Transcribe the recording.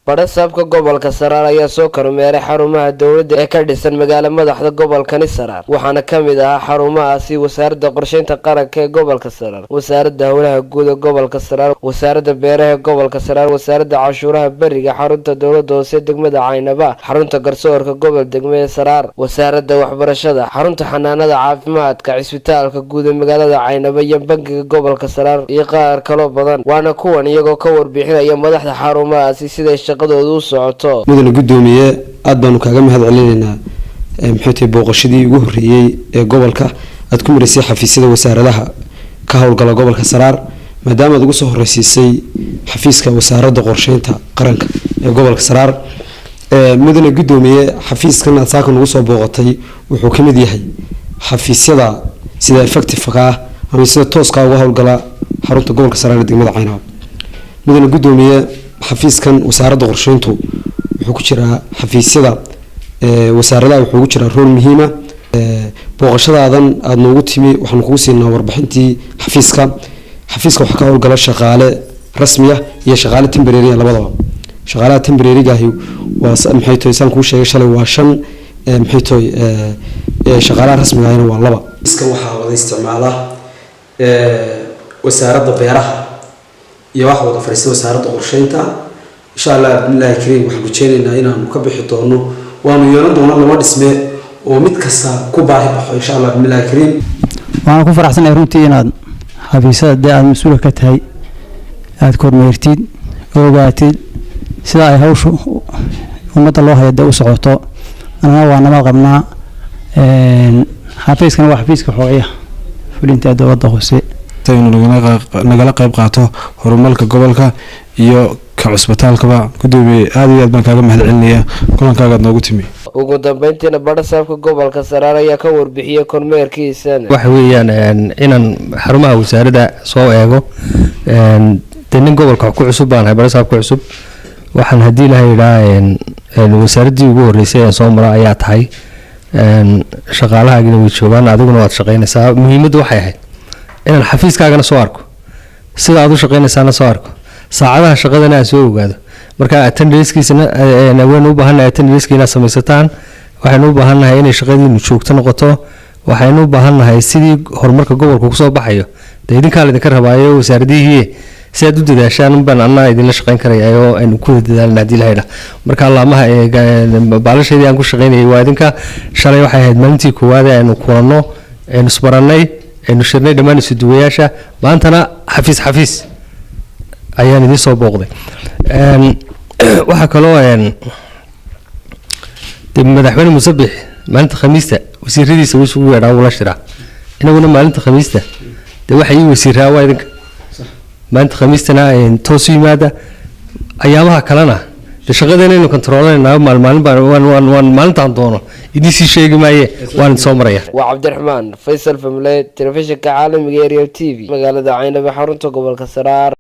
Badhasaabka gobolka Saraar ayaa soo kormeeray xarumaha dowladda ee ka dhisan magaalo madaxda gobolkani Saraar, waxaana ka mid ahaa xarumahaasi Wasaaradda Qorsheynta Qaranka ee gobolka Saraar, Wasaaradda Howlaha Guud ee gobolka Saraar, Wasaaradda Beeraha ee gobolka Saraar, Wasaaradda Cashuuraha Beriga, xarunta dowladda hoose degmada Caynaba, xarunta garsoorka gobol degme ee Saraar, Wasaaradda Waxbarashada, xarunta xanaanada caafimaadka, cisbitaalka guud ee magaalada Caynaba iyo bangiga gobolka Saraar iyo qaar kaloo badan. Waana kuwan iyagoo ka warbixinaya madaxda xarumahaasi siday shaqadoodu u socoto. Mudane guddoomiye, aada baanu kaaga mahad celinaynaa, maxay tahay, booqashadii ugu horreeyey ee gobolka aada ku maraysay xafiisyada wasaaradaha ka howlgala gobolka Saraar, maadaama aad ugu soo horeysiisay xafiiska Wasaaradda Qorsheynta Qaranka ee gobolka Saraar. Mudane guddoomiye, xafiiskan aad saaka nagu soo booqatay wuxuu ka mid yahay xafiisyada sida effective-ka ah ama sida tooska uga howlgala xarunta gobolka Saraar ee degmada Caynaba. Mudane guddoomiye, xafiiskan Wasaaradda Qorsheyntu wuxuu ku jiraa xafiisyada wasaaradaha, wuxuu ku jiraa role muhiima. Booqashadaadan aada noogu timi waxaanu kugu siinaa warbixintii xafiiska. Xafiiska waxaa ka howlgala shaqaale rasmiya iyo shaqaale temporary, labadaba. Shaqaalaha temporary-gaahi waa, maxay tahay, saan kuu sheegay shalay, waa shan. Maxay tahay, shaqaalaha rasmiga ahina waa laba. Xafiiskan waxaa wada isticmaala Wasaaradda Beeraha iyo waxa wada fadhiista Wasaaradda Qorsheynta. Insha Allah bismillahi kariim, waxaan rajeynaynaa inaanu ka bixi doono, waanu yeelan doona laba dhisme oo mid kasta ku baahi baxo, insha Allah bismillahi kariim. Waxaan ku faraxsanahay runtii inaad xafiisyada dee aada mas-uulka ka tahay aada kormeertid, ogaatid sida ay hawshu ummadda loo haya dee u socoto. Anana waa nabad qabnaa. Xafiiskana waa xafiiska xogayaha fulinta ee dowladda hoose. Inuu nagala qayb qaato horumarka gobolka iyo ka cusbitaalkaba. Gudoomiye, aad iyo aad baan kaaga mahad celinaya kulankaaga aad noogu timi. Ugu dambeyntiina, badhasaabka gobolka Saraar ayaa ka warbixiyey kormeerkiisana. Waxa weeyaan inaan xarumaha wasaaradda soo eego. Dee nin gobolka ku cusub baan ahay, badhasaab ku cusub. Waxaan haddii ilaha yidhaa wasaaraddii ugu horreysay ee soo mara ayaa tahay. Shaqaalahaagina way joogaan, adiguna waad shaqaynaysaa. Muhiimaddu waxay ahayd inaan xafiiskaagana soo arko, sida aad u shaqaynaysaana soo arko, saacadaha shaqadana aan soo ogaado. Marka attendance-kiisana waynu u baahannahay, attendance-ka inaad samaysataan waxaynu u baahannahay, inay shaqadiinu joogto noqoto waxaynu u baahannahay, sidii horumarka gobolka kusoo baxayo. Dee idinkaa laydinka rabaayo wasaaradihii, si aad u dadaashaan baan anaa idinla shaqayn karaya oo aynu ku dadaalna haddii la yidhaa. Marka laamaha baalasheedii aan ku shaqaynayay waa idinka. Shalay waxay ahayd maalintii koowaad ee aynu kulanno, aynu isbarannay, aynu shirnay dhammaan isuduwayaasha. Maantana xafiis xafiis ayaan idiin soo booqday. Waxaa kaloo dee madaxweyne Musabix maalinta Khamiista wasiiradiisa wuu isugu yeedhaa, wula shiraa. Inaguna maalinta Khamiista dee waxa ii wasiiraa waa idinka. Maalinta Khamiistana toos u yimaada, ayaamaha kalena de shaqadeena aynu kontaroolanaynaa. Maalmaalin baan waan maalintaan doono idiin sii sheegi maaye, waan idin soo maraya. Waa Cabdiraxmaan Faysal Famle, telefishinka caalamiga Ariel TV, magaalada Caynaba, xarunta gobolka Saraar.